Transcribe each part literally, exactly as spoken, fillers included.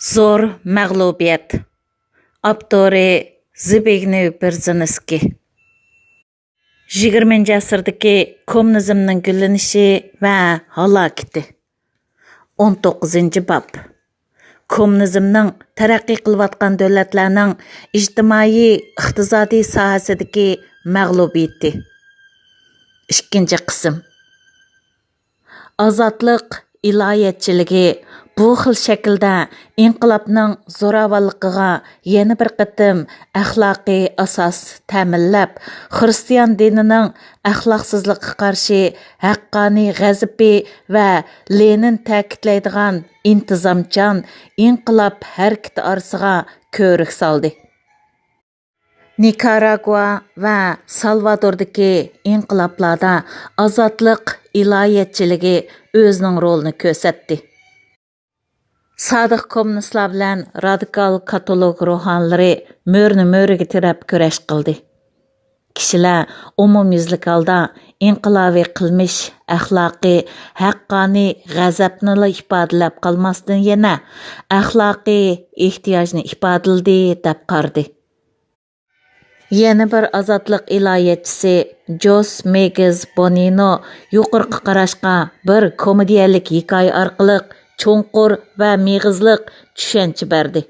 زور مەغلۇبىيەت. ئاپتورى: زبىگنېۋ بېرزىنسكىي. يىگىرمىنچى ئەسىردىكى كوممۇنىزمنىڭ گۈللىنىشى ۋە ھالاكىتى. ئون توققۇزىنچى باب. كوممۇنىزمنىڭ تەرەققىي قىلىۋاتقان دۆلەتلەرنىڭ ئىجتىمائىي، ئىقتىسادىي ساھەسىدىكى مەغلۇبىيىتى. ئىككىنچى قىسىم. ئازادلىق ئىلاھىيەتچىلىكى بۇ خىل شەكىلدە ئىنقىلابنىڭ زوراۋانلىقىغا يەنە بىر قېتىم ئەخلاقىي ئاساس تەمىنلەپ، خىرىستىيان دىنىنىڭ ئەخلاقسىزلىققا قارشى ھەققانىي غەزىپى ۋە لېنىن تەكىتلەيدىغان ئىنتىزامچان ئىنقىلاب ھەرىكىتى ئارىسىغا كۆۋرۈك سالدى. نىكاراگۇا ۋە سالۋادوردىكى ئىنقىلابلاردا ئازادلىق ئىلاھىيەتچىلىكى ئۆزىنىڭ رولىنى كۆرسەتتى. سادىق كوممۇنىستلار بىلەن رادىكال كاتولىك روھانىلىرى مۆرىنى مۆرىگە تىرەپ كۈرەش قىلدى. كىشىلەر ئومۇميۈزلۈك ھالدا ئىنقىلابىي قىلمىش، ئەخلاقىي، ھەققانىي غەزەپنىلا ئىپادىلەپ قالماستىن، يەنە ئەخلاقىي ئېھتىياجنى ئىپادىلىدى، دەپ قارىدى. يەنە بىر ئازادلىق ئىلاھىيەتچىسى جوس مېگىز بونىنو يۇقىرىقى قاراشقا بىر كومېدىيەلىك ھېكايە ئارقىلىق چوڭقۇر ۋە مېغىزلىق چۈشەنچە بەردى.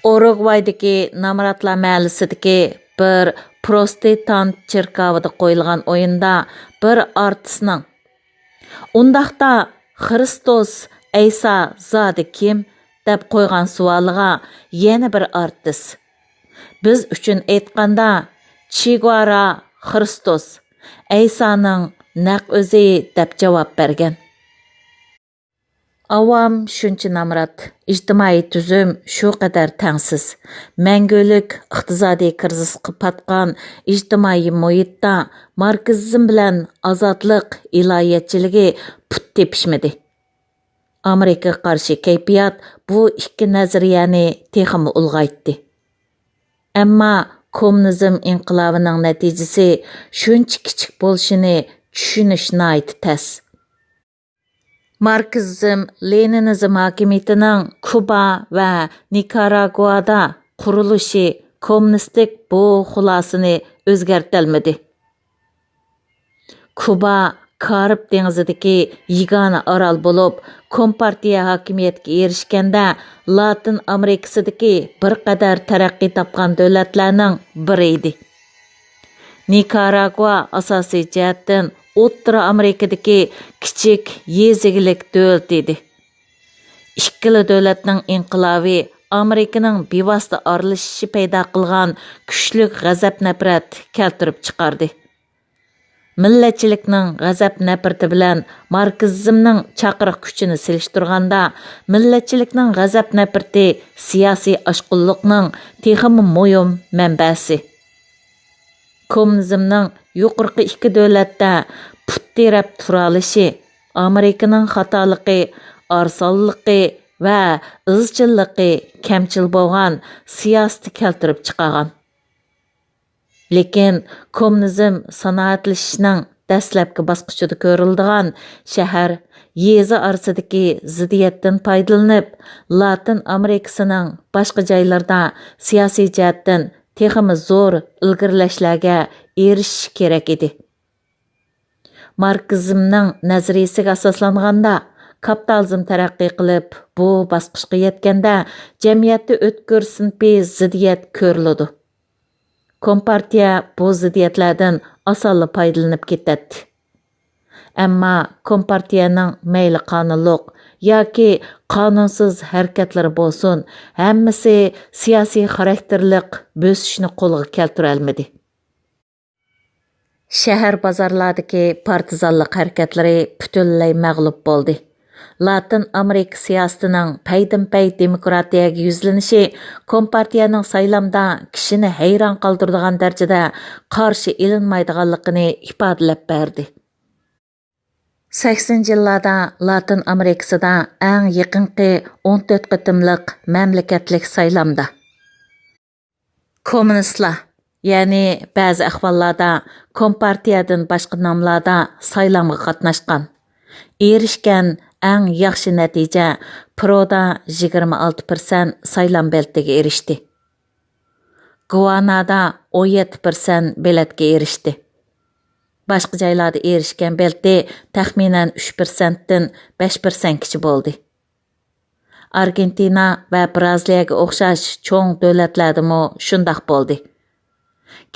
ئۇرۇگۋايدىكى نامراتلار مەھەللىسىدىكى بىر پروتېستانت چېركاۋىدا قويۇلغان ئويۇندا بىر ئارتىسنىڭ «ئۇنداقتا خىرىستوس، ئەيسا زادى كىم؟» دەپ قويغان سوئالىغا يەنە بىر ئارتىس: «بىز ئۈچۈن ئېيتقاندا، چېگۋارا خىرىستوس، ئەيسانىڭ نەق ئۆزى» دەپ جاۋاب بەرگەن. ئاۋام شۇنچە نامرات، ئىجتىمائىي تۈزۈم شۇ قەدەر تەڭسىز، مەڭگۈلۈك ئىقتىسادىي كىرىزىسقا پاتقان ئىجتىمائىي مۇھىتتا ماركسىزم بىلەن ئازادلىق ئىلاھىيەتچىلىكى پۇت تېپىشمىدى. ئامېرىكىغا قارشى كەيپىيات بۇ ئىككى نەزەرىيەنى تېخىمۇ ئۇلغايتتى. ئەمما كوممۇنىزم ئىنقىلابىنىڭ نەتىجىسى شۇنچە كىچىك بولۇشىنى چۈشىنىش ناھايىتى تەس. ماركسىزم لېنىنىزم ھاكىمىيىتىنىڭ كۇبا ۋە نىكاراگۇئادا قۇرۇلۇشى كوممۇنىستىك بۇ خۇلاسىنى ئۆزگەرتەلمىدى. كۇبا كارىب دېڭىزىدىكى يېگانە ئارال بولۇپ، كومپارتىيە ھاكىمىيەتكە ئېرىشكەندە، لاتىن ئامېرىكىسىدىكى بىر قەدەر تەرەققىي تاپقان دۆلەتلەرنىڭ بىرى ئىدى. نىكاراگۇا ئاساسىي جەھەتتىن ئوتتۇرا ئامېرىكىدىكى كىچىك يېزا ئىگىلىك دۆلىتى ئىدى. ئىككىلا دۆلەتنىڭ ئىنقىلابى ئامېرىكىنىڭ بىۋاسىتە ئارىلىشىشى پەيدا قىلغان كۈچلۈك غەزەپ-نەپرەت كەلتۈرۈپ چىقاردى. مىللەتچىلىكنىڭ غەزەپ-نەپرىتى بىلەن ماركسىزمنىڭ چاقىرىق كۈچىنى سېلىشتۇرغاندا، مىللەتچىلىكنىڭ غەزەپ-نەپرىتى سىياسىي ئاشقۇنلۇقنىڭ تېخىمۇ مۇھىم مەنبەسى. كوممۇنىزمنىڭ يۇقىرىقى ئىككى دۆلەتتە پۇت تىرەپ تۇرالىشى ئامېرىكىنىڭ خاتالىقى، ئارىسانلىقى ۋە ئىزچىللىقى كەمچىل بولغان سىياسىتى كەلتۈرۈپ چىقارغان. لېكىن كوممۇنىزم سانائەتلىشىشنىڭ دەسلەپكى باسقۇچىدا كۆرۈلىدىغان شەھەر، يېزا ئارىسىدىكى زىددىيەتتىن پايدىلىنىپ، لاتىن ئامېرىكىسىنىڭ باشقا جايلىرىدا سىياسىي جەھەتتىن تېخىمۇ زور ئىلگىرىلەشلەرگە ئېرىشىشى كېرەك ئىدى. ماركسىزمنىڭ نەزەرىيىسىگە ئاساسلانغاندا، كاپىتالىزم تەرەققىي قىلىپ، بۇ باسقۇچقا يەتكەندە، جەمئىيەتتە ئۆتكۈر سىنىپىي زىددىيەت كۆرۈلىدۇ. كومپارتىيە بۇ زىددىيەتلەردىن ئاسانلا پايدىلىنىپ كېتەتتى. ئەمما كومپارتىيەنىڭ مەيلى قانۇنلۇق ياكى قانۇنسىز ھەرىكەتلىرى بولسۇن، ھەممىسى سىياسىي خاراكتېرلىق بۆسۈشنى قولغا كەلتۈرەلمىدى. شەھەر بازارلاردىكى پارتىزانلىق ھەرىكەتلىرى پۈتۈنلەي مەغلۇپ بولدى. لاتىن ئامېرىكا سىياسىتىنىڭ پەيدىنپەي دېموكراتىيەگە يۈزلىنىشى كومپارتىيەنىڭ سايلامدا كىشىنى ھەيران قالدۇرىدىغان دەرىجىدە قارشى ئېلىنمايدىغانلىقىنى ئىپادىلەپ بەردى. سەكسىنچى يىللاردا لاتىن ئامېرىكىسىدا ئەڭ يېقىنقى ئون تۆت قېتىملىق مەملىكەتلىك سايلامدا، كوممۇنىستلار، يەنى بەزى ئەھۋاللاردا كومپارتىيەدىن باشقا ناملاردا سايلامغا قاتناشقان، ئېرىشكەن ئەڭ ياخشى نەتىجە پىرودا يىگىرمە ئالتە پىرسەنت سايلام بېلىتىگە ئېرىشتى. گۇۋانادا ئون يەتتە پىرسەنت بېلەتكە ئېرىشتى. باشقا جايلاردا ئېرىشكەن بېلىتى تەخمىنەن ئۈچ پىرسەنتتىن بەش پىرسەنتكىچە بولدى. ئارگېنتىنا ۋە بىرازىلىيەگە ئوخشاش چوڭ دۆلەتلەردىمۇ شۇنداق بولدى.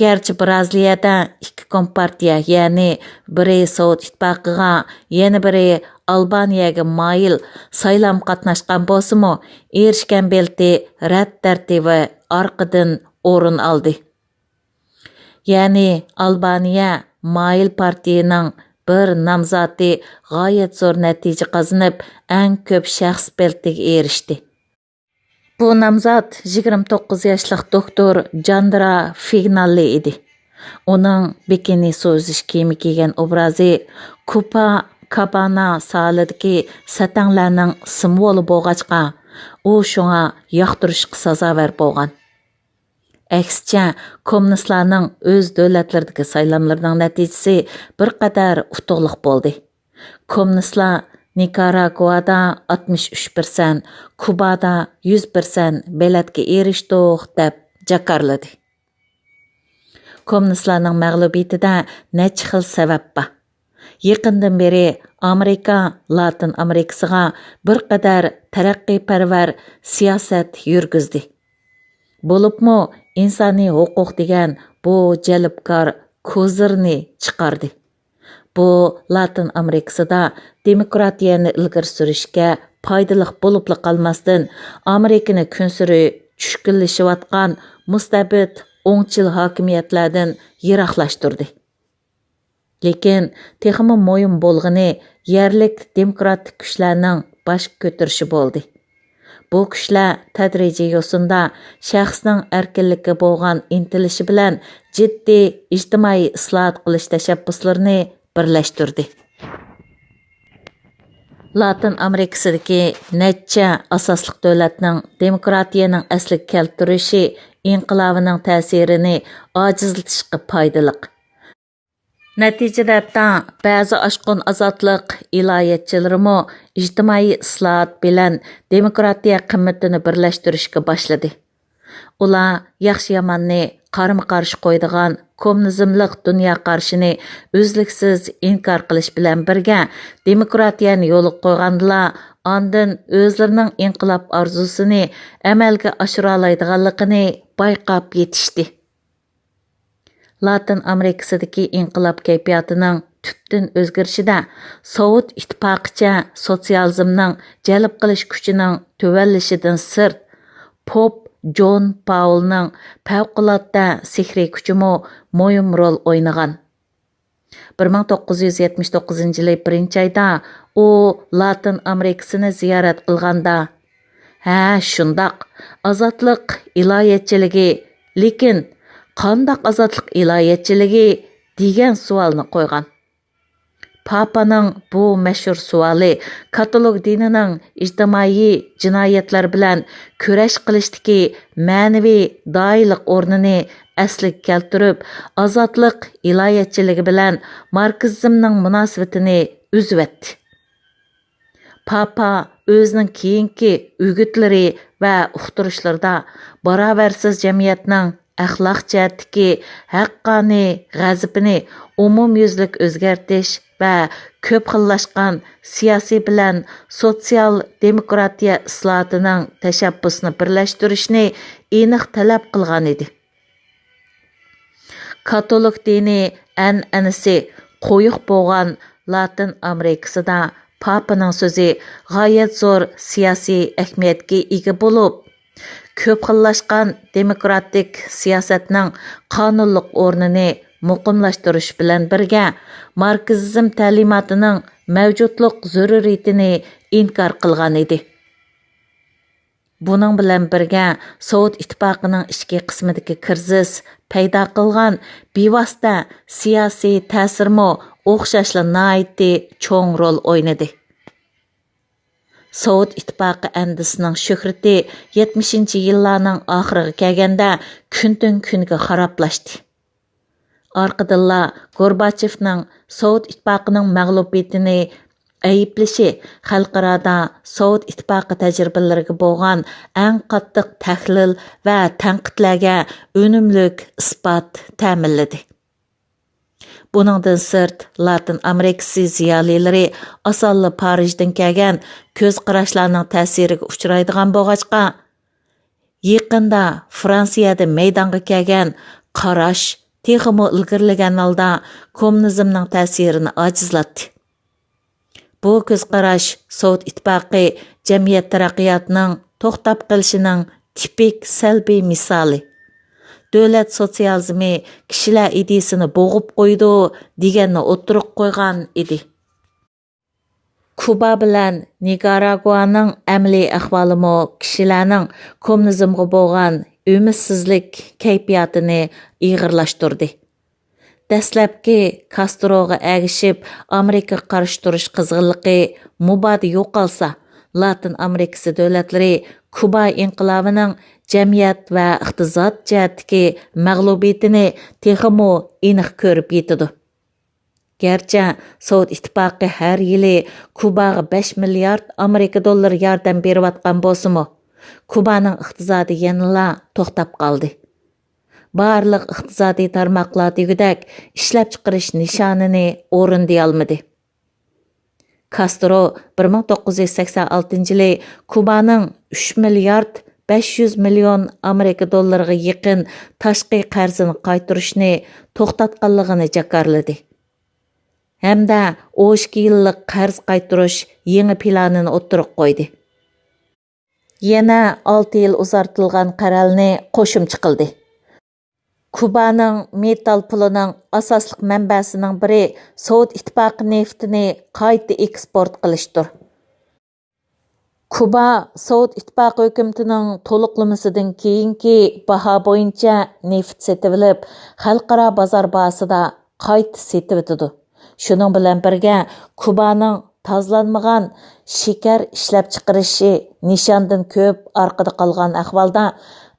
گەرچە بىرازىلىيەدە ئىككى كومپارتىيە، يەنى بىرى سوۋېت ئىتتىپاقىغا، يەنە بىرى ئالبانىيەگە مايىل سايلام قاتناشقان بولسىمۇ، ئېرىشكەن بېلىتى رەت تەرتىبى ئارقىدىن ئورۇن ئالدى. يەنى ئالبانىيە مايىل پارتىيىنىڭ بىر نامزاتى غايەت زور نەتىجە قازىنىپ، ئەڭ كۆپ شەخس بېلىتىگە ئېرىشتى. بۇ نامزات يىگىرمە توققۇز ياشلىق دوكتور جاندرا فىگناللى ئىدى. ئۇنىڭ بىكىنى سۇ ئۈزۈش كىيىمى كىيگەن ئوبرازى كوپا كابانا ساھىلىدىكى سەتەڭلەرنىڭ سىمۋولى بولغاچقا، ئۇ شۇڭا ياقتۇرۇشقا سازاۋەر بولغان. ئەكسىچە، كوممۇنىستلارنىڭ ئۆز دۆلەتلىرىدىكى سايلاملىرىنىڭ نەتىجىسى بىر قەدەر ئۇتۇقلۇق بولدى. كوممۇنىستلار نىكاراگۇۋادا ئاتمىش ئۈچ پىرسەنت، كۇبادا يۈز پىرسەنت بېلەتكە ئېرىشتۇق، دەپ جاكارلىدى. كوممۇنىستلارنىڭ مەغلۇبىيىتىدە نەچچە خىل سەۋەب بار. يېقىندىن بېرى ئامېرىكا لاتىن ئامېرىكىسىغا بىر قەدەر تەرەققىيپەرۋەر سىياسەت يۈرگۈزدى. بولۇپمۇ ئىنسانىي ھوقۇق دېگەن بۇ جەلپكار كوزىرنى چىقاردى. بۇ لاتىن ئامېرىكىسىدا دېموكراتىيەنى ئىلگىرى سۈرۈشكە پايدىلىق بولۇپلا قالماستىن، ئامېرىكىنى كۈنسېرى چۈشكۈنلىشىۋاتقان مۇستەبىت ئوڭچىل ھاكىمىيەتلەردىن يىراقلاشتۇردى. لېكىن تېخىمۇ مۇھىم بولغىنى يەرلىك دېموكراتىك كۈچلەرنىڭ باش كۆتۈرۈشى بولدى. بۇ كۈچلەر تەدرىجىي يوسۇندا شەخسنىڭ ئەركىنلىككە بولغان ئىنتىلىشى بىلەن جىددىي ئىجتىمائىي ئىسلاھات قىلىش تەشەببۇسلىرىنى بىرلەشتۈردى. لاتىن ئامېرىكىسىدىكى نەچچە ئاساسلىق دۆلەتنىڭ دېموكراتىيەنىڭ ئەسلىگە كەلتۈرۈشى ئىنقىلابىنىڭ تەسىرىنى ئاجىزلىتىشقا پايدىلىق. نەتىجىدە ھەتتا بەزى ئاشقۇن ئازادلىق ئىلاھىيەتچىلىرىمۇ ئىجتىمائىي ئىسلاھات بىلەن دېموكراتىيە قىممىتىنى بىرلەشتۈرۈشكە باشلىدى. ئۇلار ياخشى-ياماننى قارىمۇ-قارشى قويىدىغان كوممۇنىزملىق دۇنيا قارىشىنى ئۈزلۈكسىز ئىنكار قىلىش بىلەن بىرگە، دېموكراتىيەنى يولغا قويغاندىلا، ئاندىن ئۆزلىرىنىڭ ئىنقىلاب ئارزۇسىنى ئەمەلگە ئاشۇرالايدىغانلىقىنى بايقاپ يېتىشتى. لاتىن ئامېرىكىسىدىكى ئىنقىلاب كەيپىياتىنىڭ تۈپتىن ئۆزگىرىشىدە سوۋېت ئىتتىپاقىچە سوتسىيالىزمنىڭ جەلپ قىلىش كۈچىنىڭ تۆۋەنلىشىدىن سىرت، پوپ جون پاۋلنىڭ پەۋقۇلئاددە سېھرىي كۈچىمۇ مۇھىم رول ئوينىغان. بىر مىڭ توققۇز يۈز يەتمىش توققۇزىنچى يىلى بىرىنچى ئايدا ئۇ لاتىن ئامېرىكىسىنى زىيارەت قىلغاندا، ھە، شۇنداق، ئازادلىق ئىلاھىيەتچىلىكى، لېكىن قانداق ئازادلىق ئىلاھىيەتچىلىكى دېگەن سوئالنى قويغان. پاپانىڭ بۇ مەشھۇر سوئالى كاتولىك دىنىنىڭ ئىجتىمائىي جىنايەتلەر بىلەن كۈرەش قىلىشتىكى مەنىۋى داھىيلىق ئورنىنى ئەسلىگە كەلتۈرۈپ، ئازادلىق ئىلاھىيەتچىلىكى بىلەن ماركسىزمنىڭ مۇناسىۋىتىنى ئۈزۈۋەتتى. پاپا ئۆزىنىڭ كېيىنكى ئۈگۈتلىرى ۋە ئۇقتۇرۇشلىرىدا باراۋەرسىز جەمئىيەتنىڭ ئەخلاق جەھەتتىكى ھەققانىي غەزىپىنى ئومۇميۈزلۈك ئۆزگەرتىش ۋە كۆپ خىللاشقان سىياسىي بىلەن سوتسىيال دېموكراتىيە ئىسلاھاتىنىڭ تەشەببۇسىنى بىرلەشتۈرۈشنى ئېنىق تەلەپ قىلغان ئىدى. كاتولىك دىنى ئەنئەنىسى قويۇق بولغان لاتىن ئامېرىكىسىدا پاپىنىڭ سۆزى غايەت زور سىياسىي ئەھمىيەتكە ئىگە بولۇپ، كۆپ خىللاشقان دېموكراتىك سىياسەتنىڭ قانۇنلۇق ئورنىنى مۇقىملاشتۇرۇش بىلەن بىرگە، ماركسىزم تەلىماتىنىڭ مەۋجۇتلۇق زۆرۈرىيىتىنى ئىنكار قىلغان ئىدى. بۇنىڭ بىلەن بىرگە، سوۋېت ئىتتىپاقىنىڭ ئىچكى قىسمىدىكى كىرىزىس پەيدا قىلغان بىۋاسىتە سىياسىي تەسىرمۇ ئوخشاشلا ناھايىتى چوڭ رول ئوينىدى. سوۋېت ئىتتىپاقى ئەندىزىسىنىڭ شۆھرىتى يەتمىشىنچى يىللارنىڭ ئاخىرىغا كەلگەندە كۈندىن كۈنگە خارابلاشتى. ئارقىدىنلا گورباچېۋنىڭ سوۋېت ئىتتىپاقىنىڭ مەغلۇبىيىتىنى ئەيىبلىشى خەلقئارادا سوۋېت ئىتتىپاقى تەجرىبىلىرىگە بولغان ئەڭ قاتتىق تەھلىل ۋە تەنقىدلەرگە ئۈنۈملۈك ئىسپات تەمىنلىدى. بۇنىڭدىن سىرت، لاتىن ئامېرىكىسى زىيالىيلىرى ئاسانلا پارىژدىن كەلگەن كۆز قاراشلارنىڭ تەسىرىگە ئۇچرايدىغان بولغاچقا، يېقىندا فرانسىيەدە مەيدانغا كەلگەن قاراش تېخىمۇ ئىلگىرىلىگەن ھالدا كوممۇنىزمنىڭ تەسىرىنى ئاجىزلاتتى. بۇ كۆز قاراش سوۋېت ئىتتىپاقى جەمئىيەت تەرەققىياتىنىڭ توختاپ قېلىشىنىڭ تىپىك سەلبىي مىسالى. دۆلەت سوتسىيالىزمى كىشىلەر ئىدىيىسىنى بوغۇپ قويىدۇ، دېگەننى ئوتتۇرىغا قويغان ئىدى. كۇبا بىلەن نىكاراگۇانىڭ ئەمەلىي ئەھۋالىمۇ كىشىلەرنىڭ كوممۇنىزمغا بولغان ئۈمىدسىزلىك كەيپىياتىنى ئېغىرلاشتۇردى. دەسلەپكى كاستروغا ئەگىشىپ ئامېرىكىغا قارشى تۇرۇش قىزغىنلىقى مۇبادا يوقالسا، لاتىن ئامېرىكىسى دۆلەتلىرى كۇبا ئىنقىلابىنىڭ جەمئىيەت ۋە ئىقتىساد جەھەتتىكى مەغلۇبىيىتىنى تېخىمۇ ئېنىق كۆرۈپ يېتىدۇ. گەرچە سوۋېت ئىتتىپاقى ھەر يىلى كۇباغا بەش مىليارد ئامېرىكا دوللىرى ياردەم بېرىۋاتقان بولسىمۇ، كۇبانىڭ ئىقتىسادى يەنىلا توختاپ قالدى. بارلىق ئىقتىسادىي تارماقلار دېگۈدەك ئىشلەپچىقىرىش نىشانىنى ئورۇندىيالمىدى. كاسترو بىر مىڭ توققۇز يۈز سەكسەن ئالتىنچى يىلى كۇبانىڭ ئۈچ مىليارد بەش يۈز مىليون ئامېرىكا دوللىرىغا يېقىن تاشقى قەرزىنى قايتۇرۇشنى توختاتقانلىقىنى جاكارلىدى ھەمدە ئون ئىككى يىللىق قەرز قايتۇرۇش يېڭى پىلانىنى ئوتتۇرىغا قويدى. يەنە ئالتە يىل ئۇزارتىلغان قەرەلنى قوشۇمچە قىلدى. كۇبانىڭ مېتال پۇلىنىڭ ئاساسلىق مەنبەسىنىڭ بىرى سوۋېت ئىتتىپاقى نېفىتىنى قايتا ئېكسپورت قىلىشتۇر. كۇبا سوۋېت ئىتتىپاقى ھۆكۈمىتىنىڭ تولۇقلىمىسىدىن كېيىنكى باھا بويىچە نېفىت سېتىۋېلىپ، خەلقئارا بازار باھاسىدا قايتا سېتىۋېتىدۇ. شۇنىڭ بىلەن بىرگە، كۇبانىڭ تازىلانمىغان شېكەر ئىشلەپچىقىرىشى نىشاندىن كۆپ ئارقىدا قالغان ئەھۋالدا،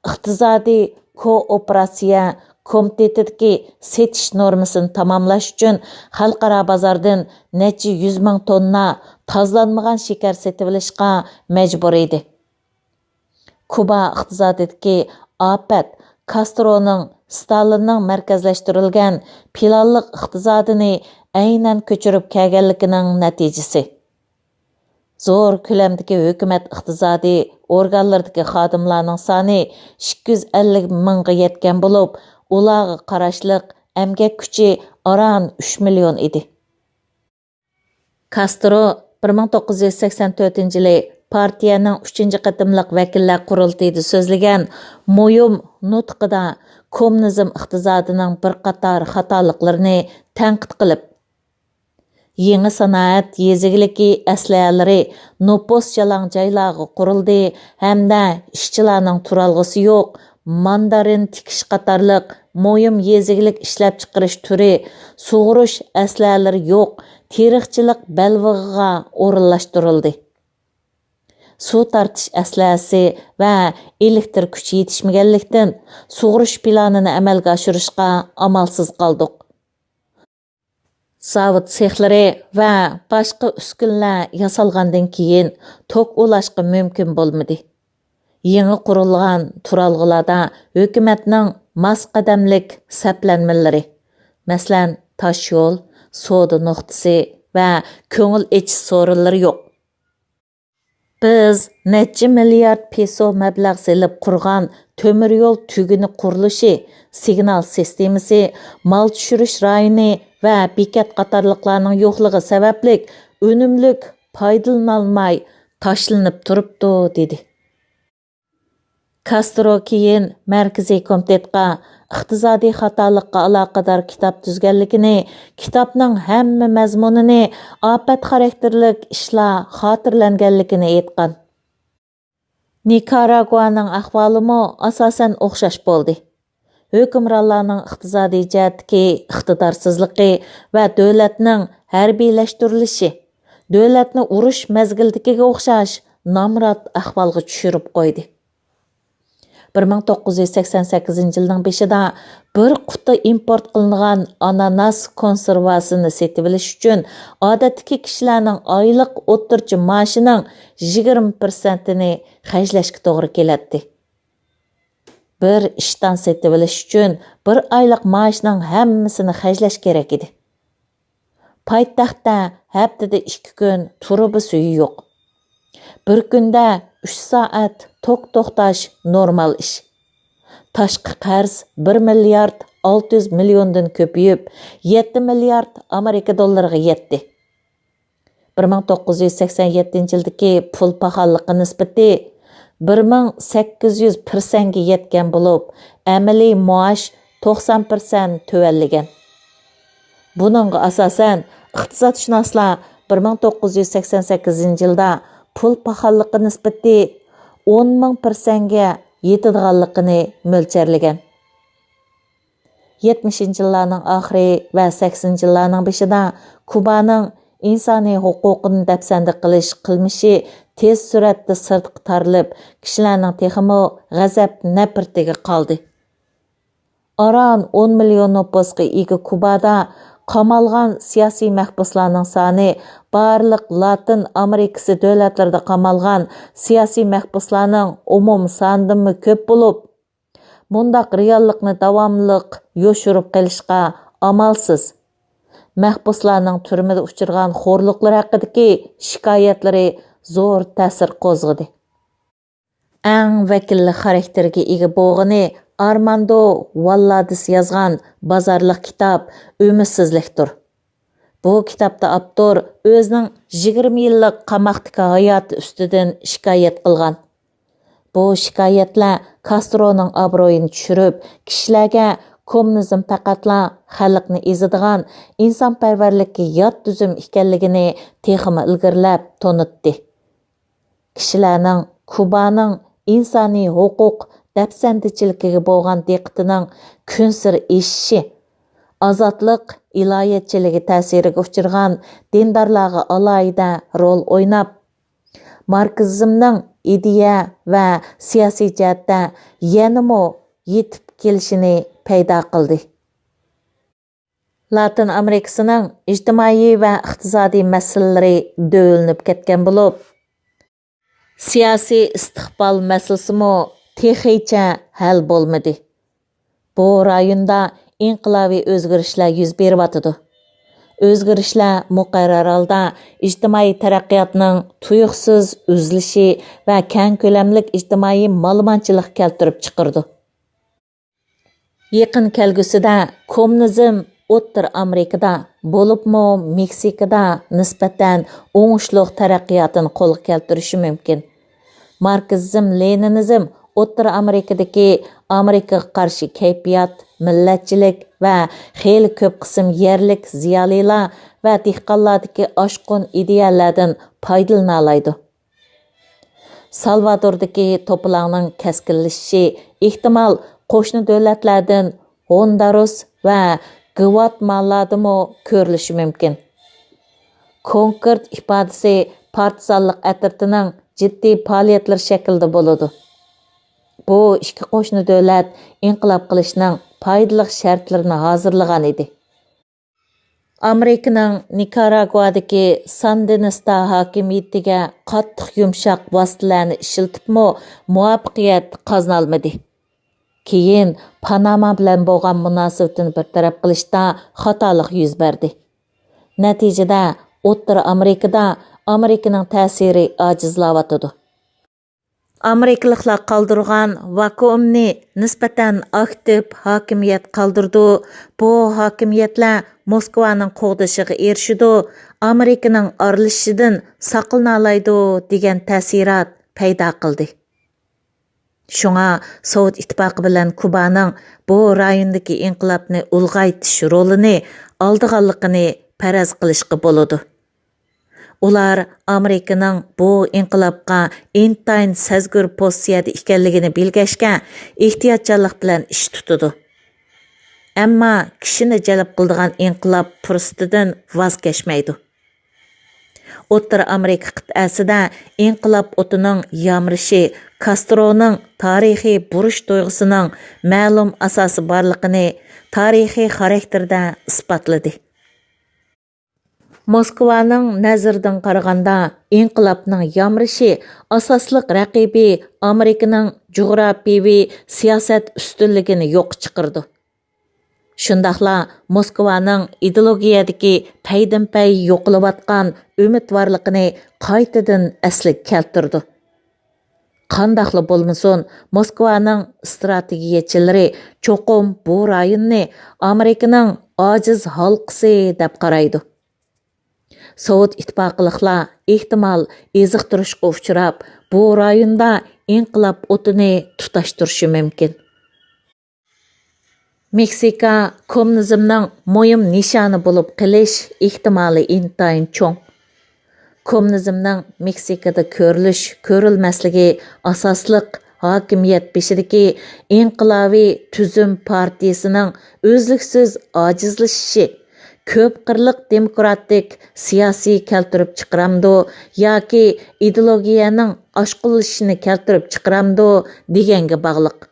ئىقتىسادىي كوئوپېراتسىيە كومىتېتىدىكى سېتىش نورمىسىنى تاماملاش ئۈچۈن خەلقئارا بازاردىن نەچچە يۈز مىڭ توننا تازىلانمىغان شېكەر سېتىۋېلىشقا مەجبۇر ئىدى. كۇبا ئىقتىسادىدىكى ئاپەت كاسترونىڭ، ستالىننىڭ مەركەزلەشتۈرۈلگەن پىلانلىق ئىقتىسادىنى ئەينەن كۆچۈرۈپ كەلگەنلىكىنىڭ نەتىجىسى. زور كۆلەمدىكى ھۆكۈمەت ئىقتىسادىي ئورگانلىرىدىكى خادىملارنىڭ سانى ئىككى يۈز ئەللىك مىڭغا يەتكەن بولۇپ، ئۇلارغا قاراشلىق ئەمگەك كۈچى ئاران ئۈچ مىليون ئىدى. كاسترو بىر مىڭ توققۇز يۈز سەكسەن تۆتىنچى يىلى پارتىيەنىڭ ئۈچىنچى قېتىملىق ۋەكىللەر قۇرۇلتىيىدا سۆزلىگەن مۇھىم نۇتقىدا كوممۇنىزم ئىقتىسادىنىڭ بىر قاتار خاتالىقلىرىنى تەنقىد قىلىپ، يېڭى سانائەت يېزا ئىگىلىكى ئەسلىھەلىرى نوپۇس جالاڭ جايلارغا قۇرۇلدى ھەمدە ئىشچىلارنىڭ تۇرالغۇسى يوق، ماندارىن تىكىش قاتارلىق مۇھىم يېزا ئىگىلىك ئىشلەپچىقىرىش تۈرى، سۇغۇرۇش ئەسلىھەلىرى يوق، تېرىقچىلىق بەلبېغىغا ئورۇنلاشتۇرۇلدى. سۇ تارتىش ئەسلىھەسى ۋە ئېلېكتىر كۈچى يېتىشمىگەنلىكتىن، سۇغۇرۇش پىلانىنى ئەمەلگە ئاشۇرۇشقا ئامالسىز قالدۇق. زاۋۇت سېخلىرى ۋە باشقا ئۈسكۈنىلەر ياسالغاندىن كېيىن، توك ئۇلاشقا مۇمكىن بولمىدى. يېڭى قۇرۇلغان تۇرالغۇلاردا ھۆكۈمەتنىڭ ماس قەدەملىك سەپلەنمىلىرى، مەسىلەن، تاشيول، سودا نۇقتىسى ۋە كۆڭۈل ئېچىش سورۇنلىرى يوق. بىز نەچچە مىليارد پېسو مەبلەغ سېلىپ قۇرغان تۆمۈر يول تۈگۈنى قۇرۇلۇشى، سىگنال سىستېمىسى، مال چۈشۈرۈش رايونى ۋە بېكەت قاتارلىقلارنىڭ يوقلۇقى سەۋەبلىك ئۈنۈملۈك پايدىلىنالماي تاشلىنىپ تۇرۇپتۇ، دېدى. كاسترو كېيىن مەركىزىي كومىتېتقا ئىقتىسادىي خاتالىققا ئالاقىدار كىتاب تۈزگەنلىكىنى، كىتابنىڭ ھەممە مەزمۇنىنى ئاپەت خاراكتېرلىك ئىشلار خاتىرىلەنگەنلىكىنى ئېيتقان. نىكاراگۇانىڭ ئەھۋالىمۇ ئاساسەن ئوخشاش بولدى. ھۆكۈمرانلارنىڭ ئىقتىسادىي جەھەتتىكى ئىقتىدارسىزلىقى ۋە دۆلەتنىڭ ھەربىيلەشتۈرۈلۈشى دۆلەتنى ئۇرۇش مەزگىلىدىكىگە ئوخشاش نامرات ئەھۋالغا چۈشۈرۈپ قويدى. بىر مىڭ توققۇز يۈز سەكسەن سەككىزىنچى يىلنىڭ بېشىدا بىر قۇتا ئىمپورت قىلىنغان ئاناناس كونسېرۋاسىنى سېتىۋېلىش ئۈچۈن ئادەتتىكى كىشىلەرنىڭ ئايلىق ئوتتۇرىچە مائاشىنىڭ يىگىرمە پىرسەنتىنى خەجلەشكە توغرا كېلەتتى. بىر ئىشتان سېتىۋېلىش ئۈچۈن بىر ئايلىق مائاشنىڭ ھەممىسىنى خەجلەش كېرەك ئىدى. پايتەختتە ھەپتىدە ئىككى كۈن تۇرۇبا سۈيى يوق. بىر كۈندە ئۈچ سائەت توك توختاش نورمال ئىش. تاشقى قەرز بىر مىليارد ئالتە يۈز مىليوندىن كۆپىيىپ، يەتتە مىليارد ئامېرىكا دوللىرىغا يەتتى. بىر مىڭ توققۇز يۈز سەكسەن يەتتىنچى يىلدىكى پۇل پاخاللىقى نىسبىتى بىر مىڭ سەككىز يۈز پىرسەنتكە يەتكەن بولۇپ، ئەمەلىي مائاش توقسان پىرسەنت تۆۋەنلىگەن. بۇنىڭغا ئاساسەن، ئىقتىسادشۇناسلار بىر مىڭ توققۇز يۈز سەكسەن سەككىزىنچى يىلدا پۇل پاخاللىقى نىسبىتى ئون مىڭ پىرسەنتكە يېتىدىغانلىقىنى مۆلچەرلىگەن. يەتمىشىنچى يىللارنىڭ ئاخىرى ۋە سەكسىنىنچى يىللارنىڭ بېشىدا كۇبانىڭ ئىنسانىي ھوقۇقىنى دەپسەندە قىلىش قىلمىشى تېز سۈرئەتتە سىرتقا تارىلىپ، كىشىلەرنىڭ تېخىمۇ غەزەپ نەپرىتىگە قالدى. ئاران ئون مىليون نوپۇسقا ئىگە كۇبادا قامالغان سىياسىي مەھبۇسلارنىڭ سانى بارلىق لاتىن ئامېرىكىسى دۆلەتلىرىدە قامالغان سىياسىي مەھبۇسلارنىڭ ئومۇمىي سانىدىنمۇ كۆپ بولۇپ، مۇنداق رېئاللىقنى داۋاملىق يوشۇرۇپ قېلىشقا ئامالسىز. مەھبۇسلارنىڭ تۈرمىدە ئۇچرىغان خورلۇقلىرى ھەققىدىكى شىكايەتلىرى زور تەسىر قوزغىدى. ئەڭ ۋەكىللىك خاراكتېرىگە ئىگە بولغىنى ئارماندو ۋاللادىس يازغان بازارلىق كىتاب ئۈمىدسىزلىكتۇر. بۇ كىتابتا ئاپتور ئۆزىنىڭ يىگىرمە يىللىق قاماقتىكى ھاياتى ئۈستىدىن شىكايەت قىلغان. بۇ شىكايەتلەر كاسترونىڭ ئابرۇيىنى چۈشۈرۈپ، كىشىلەرگە كوممۇنىزم پەقەتلا خەلقنى ئېزىدىغان، ئىنسانپەرۋەرلىككە يات تۈزۈم ئىكەنلىكىنى تېخىمۇ ئىلگىرىلەپ تونۇتتى. كىشىلەرنىڭ كۇبانىڭ ئىنسانىي ھوقۇق دەپسەندىچىلىكىگە بولغان دىققىتىنىڭ كۈنسېرى ئېشىشى، ئازادلىق ئىلاھىيەتچىلىكى تەسىرىگە ئۇچرىغان دىندارلارغا ئالاھىدە رول ئويناپ، ماركسىزمنىڭ ئىدىيە ۋە سىياسىي جەھەتتە يەنىمۇ يېتىپ كېلىشىنى پەيدا قىلدى. لاتىن ئامېرىكىسىنىڭ ئىجتىمائىي ۋە ئىقتىسادىي مەسىلىلىرى دۆۋىلىنىپ كەتكەن بولۇپ، سىياسىي ئىستىقبال مەسىلىسىمۇ تېخىچە ھەل بولمىدى. بۇ رايوندا ئىنقىلابىي ئۆزگىرىشلەر يۈز بېرىۋاتىدۇ. ئۆزگىرىشلەر مۇقەررەر ھالدا ئىجتىمائىي تەرەققىياتنىڭ تۇيۇقسىز ئۈزۈلۈشى ۋە كەڭ كۆلەملىك ئىجتىمائىي مالىمانچىلىق كەلتۈرۈپ چىقىرىدۇ. يېقىن كەلگۈسىدە كوممۇنىزم ئوتتۇرا ئامېرىكىدا، بولۇپمۇ مېكسىكىدا نىسبەتەن ئوڭۇشلۇق تەرەققىياتىنى قولغا كەلتۈرۈشى مۇمكىن. ماركسىزم، لېنىنىزم ئوتتۇرا ئامېرىكىدىكى ئامېرىكىغا قارشى كەيپىيات، مىللەتچىلىك ۋە خېلى كۆپ قىسىم يەرلىك زىيالىيلار ۋە دېھقانلاردىكى ئاشقۇن ئىدىيەلەردىن پايدىلىنالايدۇ. سالۋادوردىكى توپىلاڭنىڭ كەسكىنلىشىشى ئېھتىمال قوشنا دۆلەتلەردىن ھوندۇراس ۋە گۋاتېمالادىمۇ كۆرۈلۈشى مۇمكىن. كونكرېت ئىپادىسى پارتىزانلىق ئەترىتىنىڭ جىددىي پائالىيەتلىرى شەكلىدە بولىدۇ. بۇ ئىككى قوشنا دۆلەت ئىنقىلاب قىلىشنىڭ پايدىلىق شەرتلىرىنى ھازىرلىغان ئىدى. ئامېرىكىنىڭ نىكاراگۇادىكى ساندىنىستا ھاكىمىيىتىگە قاتتىق يۇمشاق ۋاسىتىلەرنى ئىشلىتىپمۇ مۇۋەپپەقىيەت قازىنالمىدى. كېيىن پاناما بىلەن بولغان مۇناسىۋىتىنى بىر تەرەپ قىلىشتا خاتالىق يۈز بەردى. نەتىجىدە ئوتتۇرا ئامېرىكىدا ئامېرىكىنىڭ تەسىرى ئاجىزلاۋاتىدۇ. ئامېرىكىلىقلار قالدۇرغان ۋاكۇئۇمنى نىسبەتەن ئاكتىپ ھاكىمىيەت قالدۇرىدۇ. بۇ ھاكىمىيەتلەر موسكۋانىڭ قوغدىشىغا ئېرىشىدۇ، ئامېرىكىنىڭ ئارىلىشىشىدىن ساقلىنالايدۇ دېگەن تەسىرات پەيدا قىلدى. شۇڭا سوۋېت ئىتتىپاقى بىلەن كۇبانىڭ بۇ رايوندىكى ئىنقىلابنى ئۇلغايتىش رولىنى ئالىدىغانلىقىنى پەرەز قىلىشقا بولىدۇ. ئۇلار ئامېرىكىنىڭ بۇ ئىنقىلابقا ئىنتايىن سەزگۈر پوزىتسىيەدە ئىكەنلىكىنى بىلگەچكە، ئېھتىياتچانلىق بىلەن ئىش تۇتىدۇ. ئەمما كىشىنى جەلپ قىلىدىغان ئىنقىلاب پۇرسىتىدىن ۋاز كەچمەيدۇ. ئوتتۇرا ئامېرىكا قىتئەسىدە ئىنقىلاب ئوتىنىڭ يامرىشى كاسترونىڭ تارىخىي بۇرچ تۇيغۇسىنىڭ مەلۇم ئاساسى بارلىقىنى، تارىخىي خاراكتېرىدە ئىسپاتلىدى. موسكۋانىڭ نەزىرىدىن قارىغاندا، ئىنقىلابنىڭ يامرىشى ئاساسلىق رەقىبى ئامېرىكىنىڭ جۇغراپىيىۋى سىياسەت ئۈستۈنلۈكىنى يوققا چىقىرىدۇ. شۇنداقلا موسكۋانىڭ ئىدېئولوگىيەدىكى پەيدىنپەي يوقىلىۋاتقان ئۈمىدۋارلىقىنى قايتىدىن ئەسلىگە كەلتۈرىدۇ. قانداقلا بولمىسۇن، موسكۋانىڭ ئىستراتېگىيەچىلىرى چوقۇم بۇ رايوننى ئامېرىكىنىڭ ئاجىز ھالقىسى دەپ قارايدۇ. سوۋېت ئىتتىپاقلىقلار ئېھتىمال ئېزىقتۇرۇشقا ئۇچراپ، بۇ رايوندا ئىنقىلاب ئوتىنى تۇتاشتۇرۇشى مۇمكىن. مېكسىكا كوممۇنىزمنىڭ مۇھىم نىشانى بولۇپ قېلىش ئېھتىمالى ئىنتايىن چوڭ. كوممۇنىزمنىڭ مېكسىكىدا كۆرۈلۈش، كۆرۈلمەسلىكى ئاساسلىق ھاكىمىيەت بېشىدىكى ئىنقىلابىي تۈزۈم پارتىيىسىنىڭ ئۈزلۈكسىز ئاجىزلىشىشى، كۆپ قىرلىق دېموكراتىك سىياسىي كەلتۈرۈپ چىقىرامدۇ ياكى ئىدېئولوگىيەنىڭ ئاشقۇنلىشىشىنى كەلتۈرۈپ چىقىرامدۇ دېگەنگە باغلىق.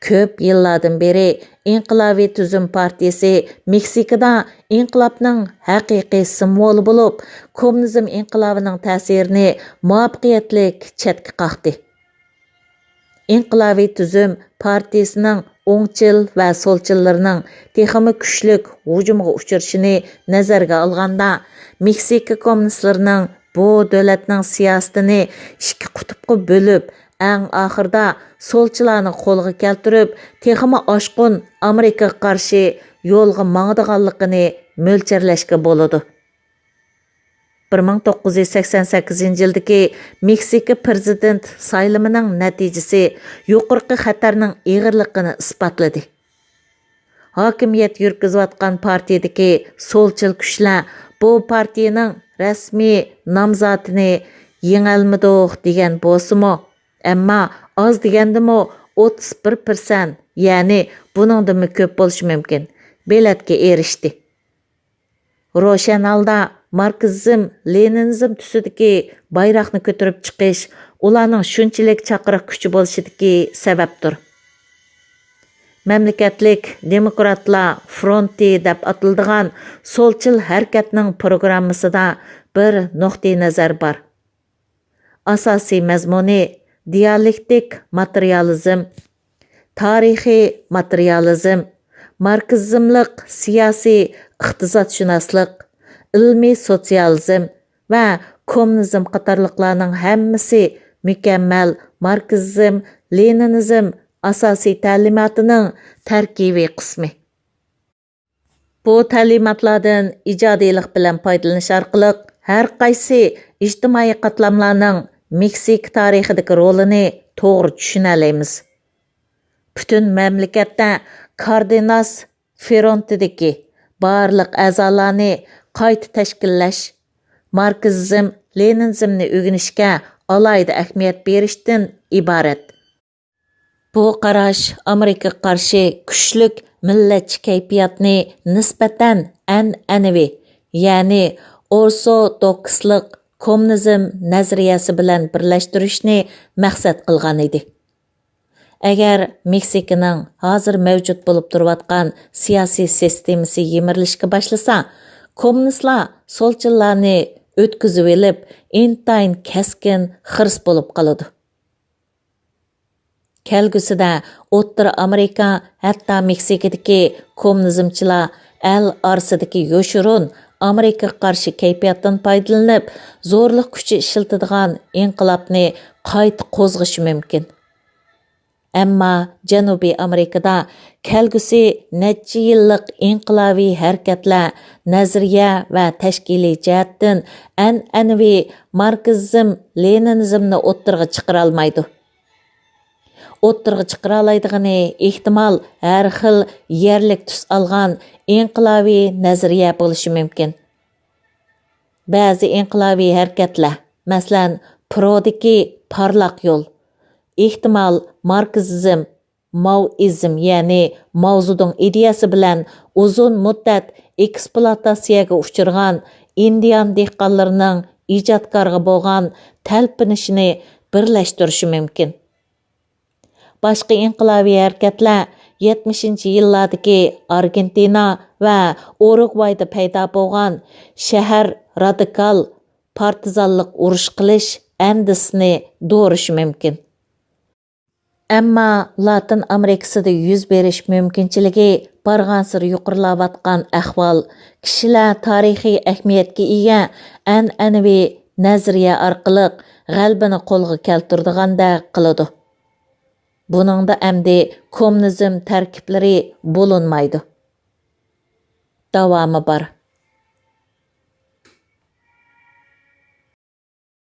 كۆپ يىللاردىن بېرى ئىنقىلابىي تۈزۈم پارتىيىسى مېكسىكىدا ئىنقىلابنىڭ ھەقىقىي سىمۋولى بولۇپ، كوممۇنىزم ئىنقىلابىنىڭ تەسىرىنى مۇۋەپپەقىيەتلىك چەتكە قاقتى. ئىنقىلابىي تۈزۈم پارتىيىسىنىڭ ئوڭچىل ۋە سولچىللىرىنىڭ تېخىمۇ كۈچلۈك ھۇجۇمغا ئۇچرىشىنى نەزەرگە ئالغاندا، مېكسىكا كوممۇنىستلىرىنىڭ بۇ دۆلەتنىڭ سىياسىتىنى ئىككى قۇتۇپقا بۆلۈپ، ئەڭ ئاخىرىدا سولچىلارنى قولغا كەلتۈرۈپ، تېخىمۇ ئاشقۇن ئامېرىكىغا قارشى يولغا ماڭىدىغانلىقىنى مۆلچەرلەشكە بولىدۇ. بىر مىڭ توققۇز يۈز سەكسەن سەككىزىنچى يىلدىكى مېكسىكا پىرېزىدېنت سايلىمىنىڭ نەتىجىسى يۇقىرىقى خەتەرنىڭ ئېغىرلىقىنى ئىسپاتلىدى. ھاكىمىيەت يۈرگۈزۈۋاتقان پارتىيىدىكى سولچىل كۈچلەر بۇ پارتىيىنىڭ رەسمىي نامزاتىنى يېڭەلمىدۇق دېگەن بولسىمۇ، ئەمما ئاز دېگەندىمۇ ئوتتۇز بىر پىرسەنت، يەنى بۇنىڭدىنمۇ كۆپ بولۇشى مۇمكىن، بېلەتكە ئېرىشتى. روشەن ھالدا ماركسىزم، لېنىنىزم تۈسىدىكى بايراقنى كۆتۈرۈپ چىقىش ئۇلارنىڭ شۇنچىلىك چاقىرىق كۈچى بولۇشىدىكى سەۋەبتۇر. مەملىكەتلىك دېموكراتلار فرونتى دەپ ئاتىلىدىغان سولچىل ھەرىكەتنىڭ پروگراممىسىدا بىر نۇقتىئى نەزەر بار. ئاساسىي مەزمۇنى دىيالېكتىك ماتېرىيالىزم، تارىخىي ماتېرىيالىزم، ماركسىزملىق سىياسىي ئىقتىسادشۇناسلىق، ئىلمىي سوتسىيالىزم ۋە كوممۇنىزم قاتارلىقلارنىڭ ھەممىسى مۇكەممەل ماركسىزم، لېنىنىزم ئاساسىي تەلىماتىنىڭ تەركىبىي قىسمى. بۇ تەلىماتلاردىن ئىجادىيلىق بىلەن پايدىلىنىش ئارقىلىق ھەر قايسى ئىجتىمائىي قاتلاملارنىڭ مېكسىكا تارىخىدىكى رولىنى توغرا چۈشىنەلەيمىز. پۈتۈن مەملىكەتتە كاردېناس فرونتىدىكى بارلىق ئەزالارنى قايتا تەشكىللەش، ماركسىزم، لېنىنىزمنى ئۆگىنىشكە ئالاھىدە ئەھمىيەت بېرىشتىن ئىبارەت. بۇ قاراش ئامېرىكىغا قارشى كۈچلۈك مىللەتچى كەيپىياتنى نىسبەتەن ئەنئەنىۋى، يەنى ئورسودوكسلۇق كوممۇنىزم نەزەرىيەسى بىلەن بىرلەشتۈرۈشنى مەقسەت قىلغان ئىدى. ئەگەر مېكسىكىنىڭ ھازىر مەۋجۇت بولۇپ تۇرۇۋاتقان سىياسىي سىستېمىسى يىمىرىلىشكە باشلىسا، كوممۇنىستلار سولچىللارنى ئۆتكۈزۈۋېلىپ، ئىنتايىن كەسكىن خىرىس بولۇپ قالىدۇ. كەلگۈسىدە ئوتتۇرا ئامېرىكا، ھەتتا مېكسىكىدىكى كوممۇنىزمچىلار ئەل ئارىسىدىكى يوشۇرۇن ئامېرىكىغا قارشى كەيپىياتتىن پايدىلىنىپ، زورلۇق كۈچى ئىشلىتىدىغان ئىنقىلابنى قايتا قوزغىشى مۇمكىن. ئەمما جەنۇبىي ئامېرىكىدا كەلگۈسى نەچچە يىللىق ئىنقىلابىي ھەرىكەتلەر نەزەرىيە ۋە تەشكىلىي جەھەتتىن ئەنئەنىۋى ماركسىزم، لېنىنىزمنى ئوتتۇرىغا چىقىرالمايدۇ. ئوتتۇرىغا چىقىرالايدىغىنى ئېھتىمال ھەر خىل يەرلىك تۈس ئالغان ئىنقىلابىي نەزەرىيە بولۇشى مۇمكىن. بەزى ئىنقىلابىي ھەرىكەتلەر، مەسىلەن، پرودىكى پارلاق يول، ئېھتىمال ماركسىزم، ماۋئىزم، يەنى ماۋزېدۇڭ ئىدىيەسى بىلەن ئۇزۇن مۇددەت ئېكسپلۇئاتاتسىيەگە ئۇچرىغان ئىندىيان دېھقانلىرىنىڭ ئىجادكارغا بولغان تەلپۈنۈشىنى بىرلەشتۈرۈشى مۇمكىن. باشقا ئىنقىلابىي ھەرىكەتلەر يەتمىشىنچى يىللاردىكى ئارگېنتىنا ۋە ئۇرۇگۋايدا پەيدا بولغان شەھەر رادىكال پارتىزانلىق ئۇرۇش قىلىش ئەندىزىسىنى دورىشى مۇمكىن. ئەمما لاتىن ئامېرىكىسىدا يۈز بېرىش مۇمكىنچىلىكى بارغانسېرى يۇقىرىلاۋاتقان ئەھۋال كىشىلەر تارىخىي ئەھمىيەتكە ئىگە ئەنئەنىۋى نەزەرىيە ئارقىلىق غەلىبىنى قولغا كەلتۈرىدىغاندەك قىلىدۇ. بۇنىڭدا ئەمدى كوممۇنىزم تەركىبلىرى بولۇنمايدۇ. داۋامى بار.